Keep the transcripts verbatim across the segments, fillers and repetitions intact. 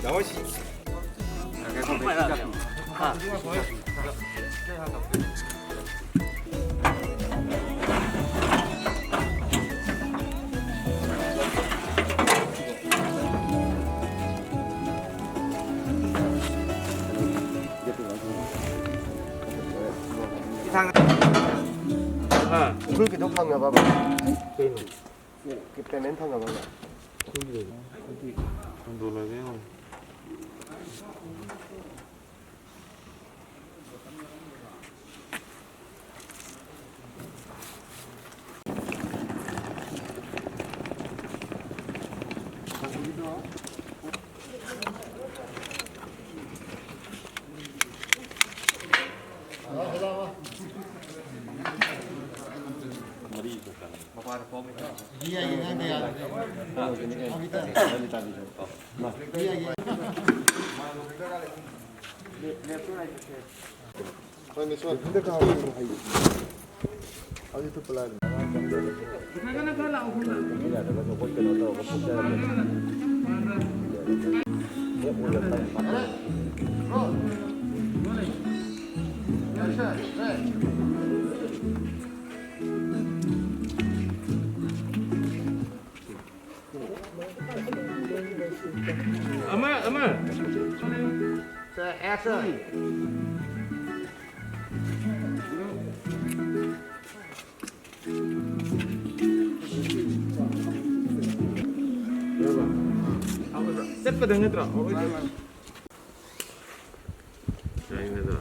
ꯅꯥꯎ ꯁꯤ꯫ ꯎꯈ꯭ꯔꯨꯜꯒꯤꯗꯣ ꯐꯪꯉꯕꯕ? ꯀꯩꯅꯣ? ꯄꯦꯃꯦꯟ ꯐꯪꯉꯕꯕ? ꯈꯪꯗꯦ꯫ ꯍꯟꯗꯣꯛꯂꯒꯦ ꯌꯦꯡꯉꯣ꯫ ꯑꯃ, ꯑꯃ꯫ ꯆꯠꯄꯗ ꯅꯠꯇ꯭ꯔꯣ? ꯌꯥꯏꯅꯦ ꯑꯗꯣ꯫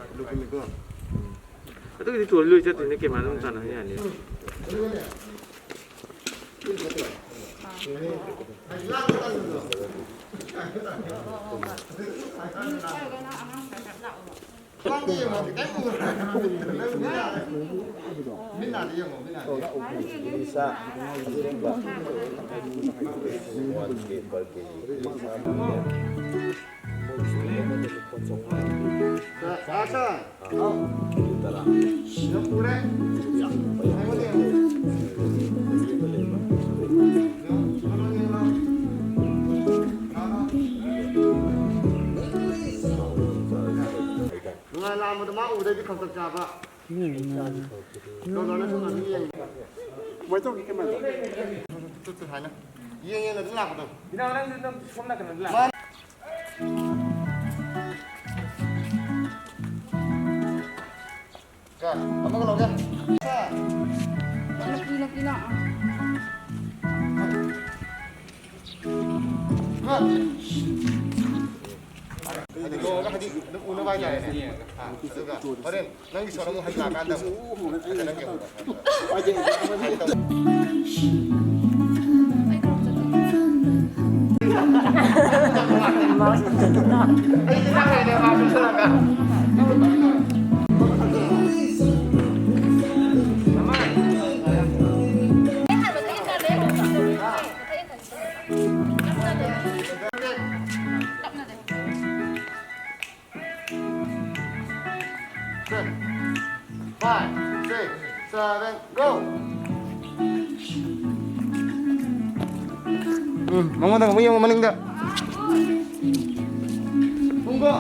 ꯑꯗꯨꯒꯤꯗꯤ ꯇꯣꯜ ꯂꯣꯏ ꯆꯠꯇꯣꯏꯅꯦ, ꯀꯦꯃꯦꯔꯥ ꯑꯗꯨꯝ ꯇꯥꯟꯅ ꯌꯥꯅꯤ꯫ ꯎꯕꯗꯩꯗꯤ ꯈꯪꯇꯛ ꯆꯥꯕ꯫ ꯗꯣꯂꯔꯅ ꯁꯣꯝꯗ ꯑꯗꯨꯝ ꯌꯦꯡꯉꯤ꯫ ꯀꯃꯥꯏꯅ ꯇꯧꯒꯦ ꯀꯦꯃꯦꯔꯥꯗꯣ? ꯇꯨ, ꯇꯨ, ꯍꯥꯏꯅ꯫ ꯌꯦꯡ ꯌꯦꯡꯅ ꯑꯗꯨꯝ ꯂꯥꯛꯄꯗꯣ꯫ ꯕꯤꯅꯥ, ꯅꯪꯁꯨ ꯅꯪ ꯁꯣꯝ ꯅꯥꯀꯟꯗ ꯂꯥꯛ꯫ ꯃꯥ-, ꯀ-, ꯑꯃꯒ ꯂꯧꯒꯦ꯫ ꯅꯨꯄꯤ, ꯅꯨꯄꯤ ꯂꯥꯛꯑꯣ꯫ ꯍꯥꯏꯗꯤ ꯂꯣꯡꯉꯒ ꯍꯥꯏꯗꯤ ꯑꯗꯨꯝ ꯎꯅꯕ ꯍꯥꯏꯇꯥꯔꯦꯅꯦ꯫ ꯑꯥ, ꯑꯗꯨꯒ ꯍꯣꯔꯦꯟ ꯅꯪꯒꯤ ꯁꯣꯔ ꯑꯃꯨꯛ ꯍꯜꯂꯛꯑꯀꯥꯟꯗ ꯑꯃꯨꯛ ꯅꯪꯒꯤ ꯑꯃꯨꯛ꯫ ꯑꯩꯗꯤ ꯅꯪ ꯍꯩꯔꯦ ꯃꯥ ꯄꯤꯁꯜꯂꯒ꯫ Five, six, seven, go! ꯎꯝ, ꯃꯉꯣꯟꯗ ꯑꯃꯨꯛ ꯌꯦꯡꯉꯨ, ꯃꯅꯤꯡꯗ꯫ ꯎꯪꯒꯣ!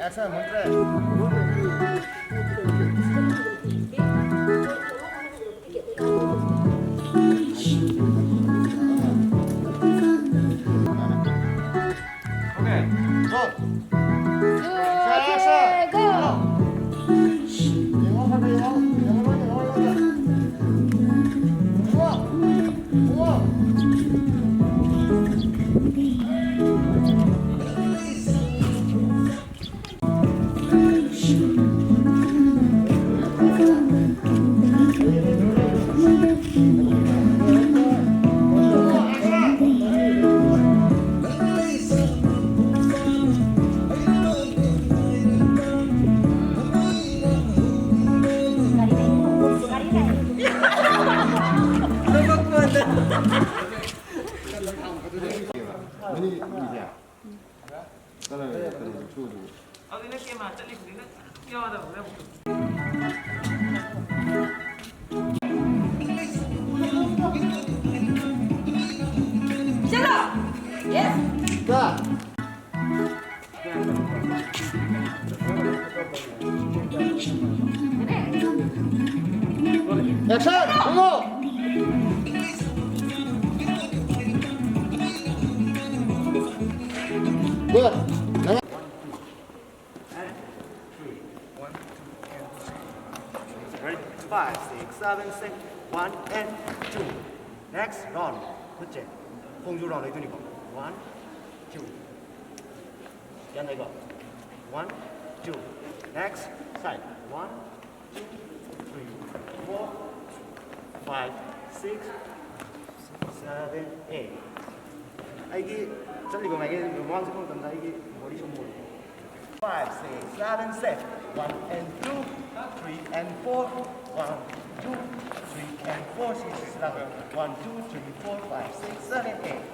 Action, hundred. Okay, go. Two, three, go. ꯌꯦꯡꯉꯣ, ꯈꯔ ꯈꯔ ꯌꯦꯡꯉꯣ꯫ ꯌꯦꯡꯉꯣ, ꯌꯦꯡꯉꯣ, ꯌꯦꯡꯉꯣ꯫ ꯃꯤꯁꯦ ꯀꯩꯅꯣ ꯁꯨꯗ꯭ꯔꯣ? ꯑꯗꯨꯅ ꯀꯦꯃꯥ ꯆꯠꯂꯤꯕꯅꯤꯅ ꯌꯥꯗꯕꯅꯦ ꯑꯃꯨꯛ꯫ ꯆꯠꯂꯣ꯫ Yes. ꯀ꯫ Action! ꯊꯝꯃꯣ! Good. Ready? Five, six, seven, six. One and two. Next round. ꯈꯨꯠꯁꯦ ꯈꯣꯡꯖꯨ round ꯂꯩꯗꯣꯏꯅꯤꯀꯣ. One, two. ꯒ꯭ꯌꯥꯟ ꯇꯥꯏꯀꯣ? One, two. Next side. One, two, three, four, five, six, seven, eight. ꯑꯩꯒꯤ ꯆꯠꯂꯤꯕ ꯃꯥꯏꯀꯩ ꯃꯃꯥꯡ ꯆꯠꯄ ꯃꯇꯝꯗ ꯑꯩꯒꯤ body ꯁꯨꯝ ꯃꯨꯜꯂꯤ꯫ Five, six, seven, six. One and two, three and four. One, two, three and four. Six, seven. One, two, three, four, five, six, seven, eight.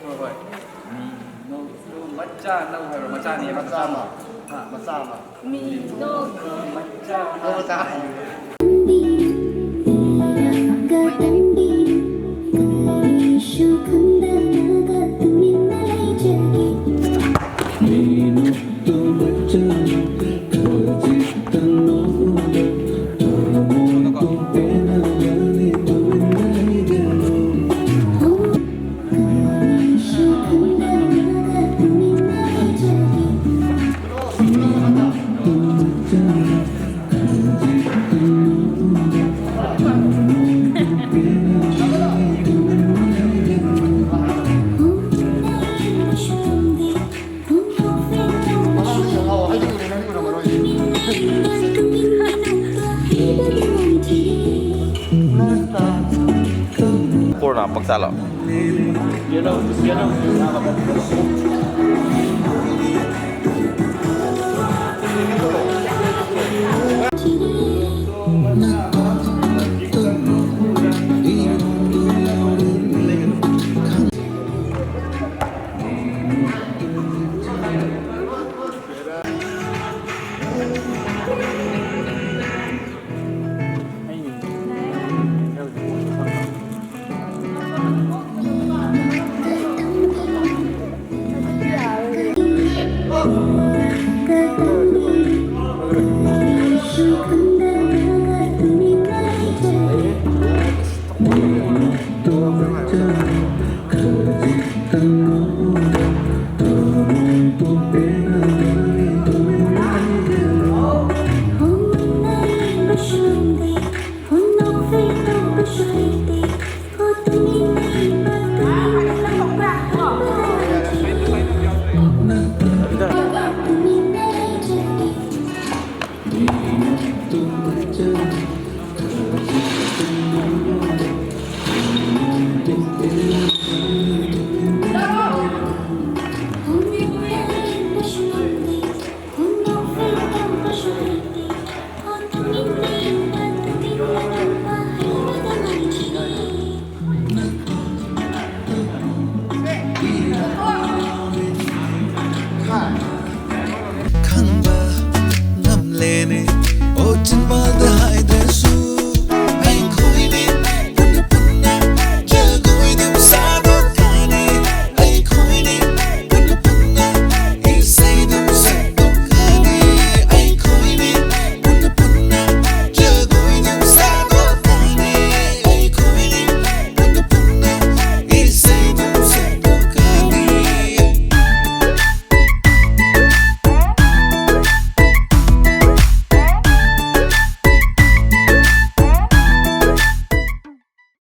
ꯍꯣꯏ, ꯍꯣꯏ꯫ ꯃꯤ ꯅꯣꯛ ꯃꯆꯥ ꯅꯧ ꯍꯥꯏꯕ꯭ꯔꯣ? ꯃꯆꯥꯅꯦꯕ, ꯃꯆꯥ ꯑꯃ꯫ ꯍꯥ? ꯃꯆꯥ ꯑꯃ꯫ ꯃꯤ ꯅꯣꯛ ꯃꯆꯥ꯫ ꯅꯣꯛ ꯃꯆꯥ ꯍꯥꯏꯌꯨ꯫ ꯆꯠꯂꯣ꯫